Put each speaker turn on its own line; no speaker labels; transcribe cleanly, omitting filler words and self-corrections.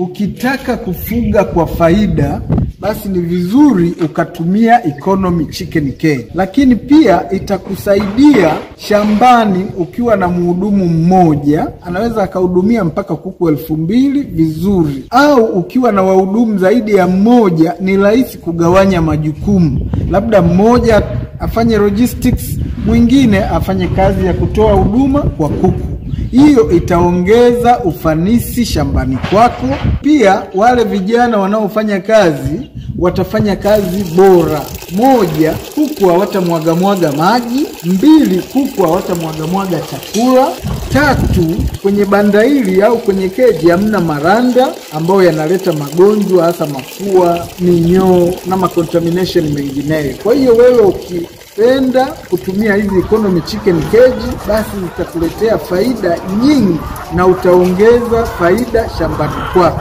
Ukitaka kufuga kwa faida, basi ni vizuri ukatumia economy chicken cage, lakini pia itakusaidia shambani. Ukiwa na mhudumu mmoja anaweza akahudumia mpaka kuku 2000 vizuri, au ukiwa na wahudumu zaidi ya mmoja ni rahisi kugawanya majukumu, labda mmoja afanye logistics, mwingine afanye kazi ya kutoa huduma kwa kuku. Hiyo itaongeza ufanisi shambani kwako. Pia wale vijana wanaofanya kazi watafanya kazi bora. Moja, kuku hawatamwagamwaga maji. Mbili, kuku hawatamwagamwaga chakula. Tatu, kwenye banda hili au kwenye keji hamna maranda ambayo yanaleta magonjwa, hasa mafua, minyoo na macontamination mengineyo. Kwa hiyo wewe ukipenda kutumia hizi economy chicken cage, basi zitakuletea faida nyingi na utaongeza faida shambani kwako.